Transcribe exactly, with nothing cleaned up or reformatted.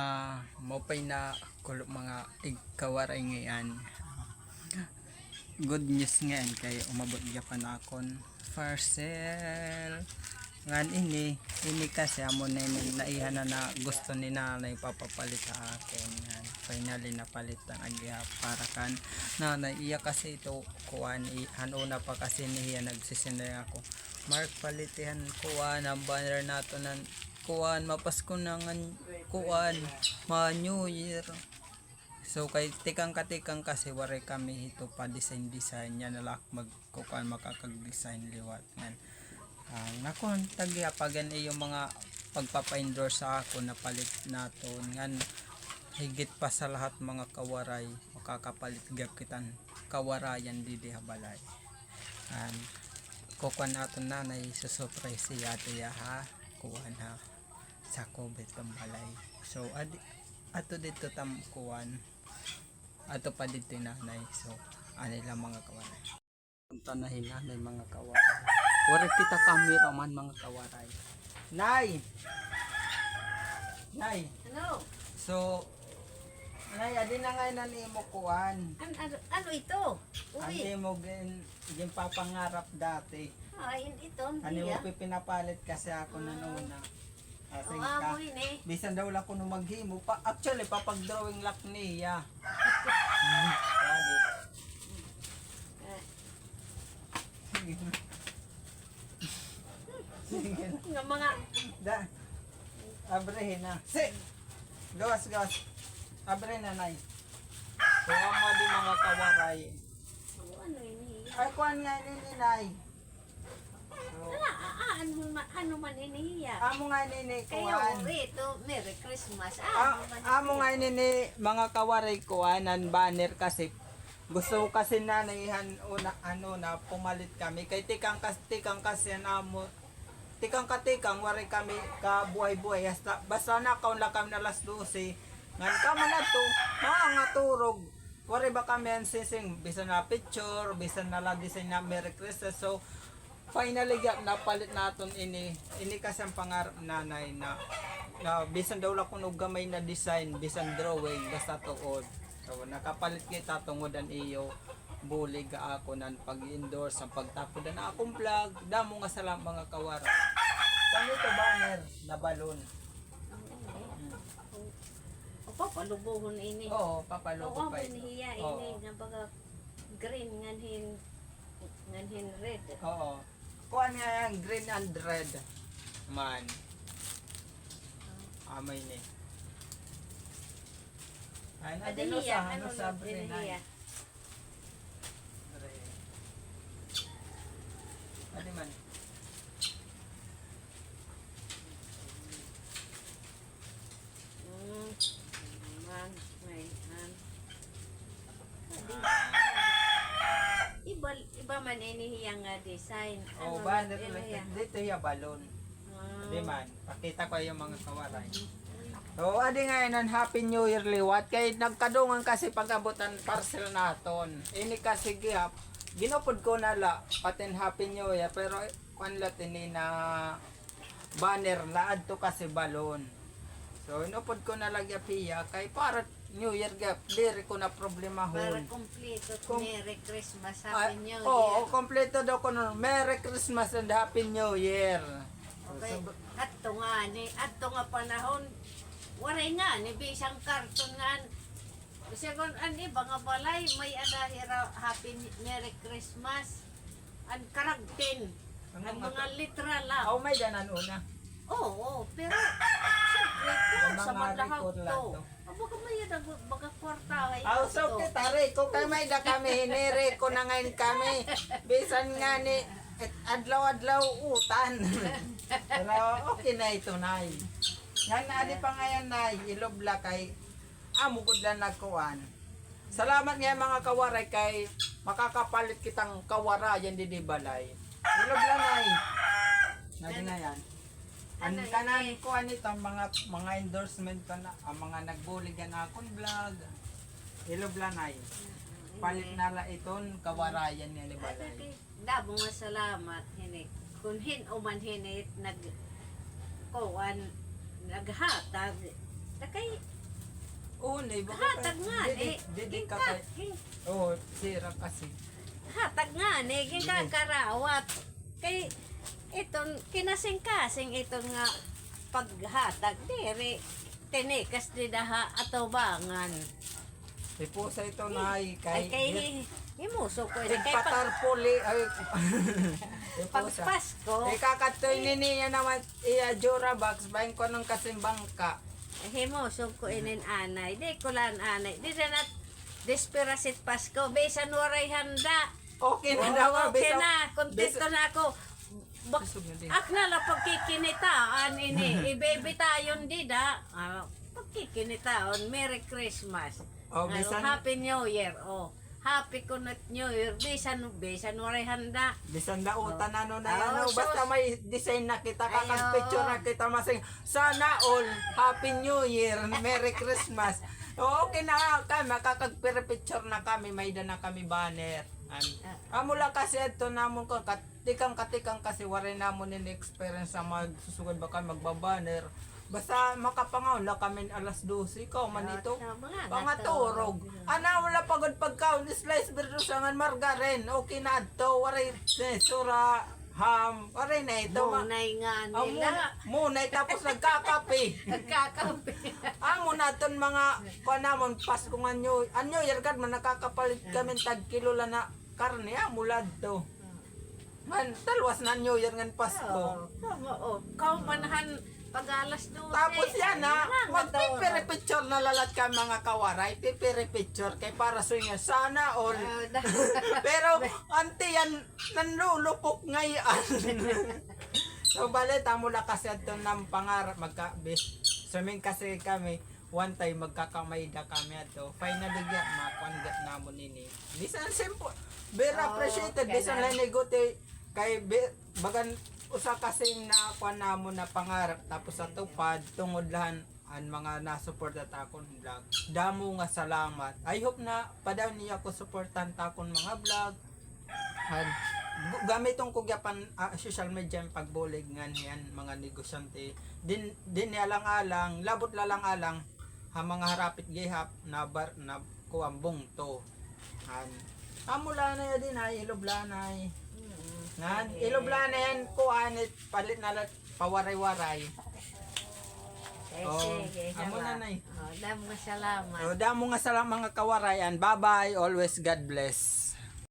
Ah, maupay na kulop mga igkawaray ngay-an. Good news ngay-an kay umabot gihap an akon parcel. Ngan ini, ini kasi amo na ini naiha na, na gusto ni nanay papapalit ha akon. Ngan finally napalit na gihap para kan nanay. Iya kasi ito kuan, i-, han una pa kasi niya nagsisinday ako. Mark, paliti han kuan, an banner naton han kuan, mapasko na ngan kuan, ma-New Year. So, kay tikang katikang kasi waray kami hito pa-design-design, yana la ak magkukuan, makakag-design liwat ngan. Ah, nakuan ta gihap, pagan iyo mga pagpapa-endorse ha akon, napalit naton ngan higit pa sa lahat mga kawaray, makakapalit gihap kita han kawarayan didi ha balay. Ngan kukuan naton nanay, susurprise hiya, ito iya ha kuan ha sako, bit kan balay. So, adi, ato didto tam kuan. Ato pa didto nanay. So, ani la mga kawaray. Punta na hi nanay mga kawaray. Waray kita cameraman mga kawaray. Nay! Nay! Ano? So, nay, adi na ngay-an an imo kuan. An-, ano, ano ito? An imo gin-, ginpapangarap dati. Ay, ito, an imo pipinapalit kasi ako nan una. Ah, sige ka. Bisan daw la kuno maghimo pa. Actually, papag-drawing la ak niya. Sige na. Sige na. Nga mga da. Abrihin na. Si! Gawas, gawas. Abrihin na, nay. Kuha mo di mga kawaray. Ano ini? Ay, kuan nga ini, nay. Ala, ah, ah, ano man, ano man ini hiya? Amo nga nini, kuan. Ito, Merry Christmas. Ah, amo nga nini, mga kawaray, kuan, an banner kasi. Gusto ko kasi nanay han una, ano, na pumalit kami. Kay tikang kas-, tikang kasi an amo, tikang katikang, waray kami kabuhay-buhay. Hasta, basta nakaon la kami na alas dose. Ngan kamo na to, mga turog. Waray ba kami an sising, bisan na picture, bisan na la design na Merry Christmas. So, finally, ga, napalit naton ini. Ini kasi an pangarap nanay na, na bisan daw la kuno gamay na design, bisan drawing, basta tuod. So, nakapalit kita tungod an iyo bulig ha akon, an pag-endorse, an pagtapod han akon vlog. Damo nga salamat, mga kawaray. Kani ito banner na balon. O, papalubuhon ini. Oo, papalubo pa ito. Hiya ini nga baga green ngan hin, ngan hin red. Oo. Kuan nga yan, green and red man. Amay ni. Ay, adi hiya, ano sa, ano sa green hiya? Adi man. Mm, man, may, an. Iba, iba man ini hiya nga design. Oh, ano ba? Dito hiya balon. Ah. Di man. Pakita ko iyo mga kawaray. So, adi nga inon, Happy New Year liwat. Kay nagkadungan kasi pag-abot an parcel naton. Ini kasi gihap, ginupod ko na la, pati an Happy New Year. Pero, kuan la ini na banner la, adto kasi balon. So, inupod ko na la gihap hiya, kay para New Year gihap, diri ko na problemahon. Para kumpleto, Merry Christmas, Happy New Year. Oo, kumpleto daw kuno, Merry Christmas and Happy New Year. Okay. So, adto ngani, adto nga panahon, waray ngani bisan karton nga an, sigon an iba nga balay, may-ada hira Happy Merry Christmas. An karagtin. An mga litra la. Aw, may-ada nan una. Oo, pero siyempre, ito, sa mga record la ito. Baga may-ada, baga kwarta, ay. Aw, so, kita, Rico, kay may-ada kami, hini-Rico na ngay-an kami. Bisan ngani, adlaw-adlaw, utan. Pero okay na ito, Nay. Ngan, adi pa ngay-an, Nay, ilob la kay, amo gud la nagkuan. Salamat ngay-an, mga kawaray, kay makakapalit kita han kawarayan didi balay. Ilob la, Nay. Nadi na yan. An kanan ko, an ito, an mga, mga endorsement ko na, an mga nagbulig han akon vlog. Ilob la, Nay. Palit na la iton kawarayan nga ni balay. Damo nga salamat hini. Kun hin-o man hini nag-, kuan, naghatag, Kay, oo, na, iba ka hatag pa. Ngani, didi, didi ka kay, ging-, oh, sira kasi. Hatag ngani, ginka-, karawat. Kay, iton, kinasingkasing iton nga paghatag, diri, tinikas dida ha atubangan. Hipusa ito, Nay, kay, ay, kay hi-, himuso ko ini, kay pag-, patarpuli, ay, hipusa. Pagpasko. Ikakadto ini niya naman, iya Jorabox, bahin ko nang kasimbang ka. Himuso ko inin anay. Di ko lan anay. Di na nat-, desperasit Pasko. Bisan waray handa. Okay na daw, okay bisan, na. Kontento bisan na ako. Bak-, busog na din. Ak na la pagkikinitaan ini. Ibebitayon dida. Ah, pagkikinitaon. Merry Christmas. Oh, ano, bisan Happy New Year. Oh. Happy kuno it New Year. Bisan, bisan waray handa. Bisan dautan, oh, ano na yan, oh, ano, basta sus, may design na kita, ayo, kakagpicture na kita, masing, "Sana all, Happy New Year, Merry Christmas." O, okay na kami, makakagpirepicture na kami, may-ada na kami banner. An, ah, amo la kasi adto namon kon kat-, tikang katikang kasi waray namon ini experience sa magsusugad ba kami magbabanner. Basta makapangaon la kami alas dose, ikaw man ito. Ah, mga pangaturog. Naturog. Ana, wala pa gud pagkaon, slice bread, usa ngan margarine. Okay na adto, waray, eh, sura, ham, waray na ito, ma-, munay nga, ah, nila. Mun-, munay, tapos nagkakape. Nagkakape. Amo na iton mga, kuan namon, Pasko ngan New, an New Year gad man, nakakapalit kami tag kilo la na karne, amo la adto. Ngan, talwas na New Year ngan Pasko. Oo, tama, oh. Kaw man han pag-alas dose. Tapos yana, ay, magpipiripicture na la lat ka mga kawaray, pipiripicture kay para sa inyo. Sana all. Ah, da- Pero, ante yan, nanlulupok ngayon. So, bale, amo la kasi adto nam pangarap, magka-, bis-, swimming kasi kami, one time, magkakamay-ada kami adto. Finally, gya, makuan gya namon ini. Bisan simple, very appreciated, bisan la ini guti, kay bi-, bagan usa kasi nga kuan namon na pangarap, tapos natupad, tungod la han mga nasuporta ta akon vlog. Damo nga salamat. I hope na padayon niyo ako suportahan ta akon mga vlog. Han, gu-, gamiton ko gihapon, ah, social media hin pagbulig nganhi han mga negosyante. Din, dinhi alang-alang, labot la alang-alang, ha mga harapit gihap, na bar-, na kuan, bungto. Han, amo la anay, adi nay, ilob la anay. Mm. Ngan, sige, ilob la anay han kuan, it palit na la pawaray-waray. Eh, oh, sige, amo na, salamat. Nay. Oh, damo nga salamat. Oh, damo nga salamat, mga kawaray, an bye-bye, always God bless.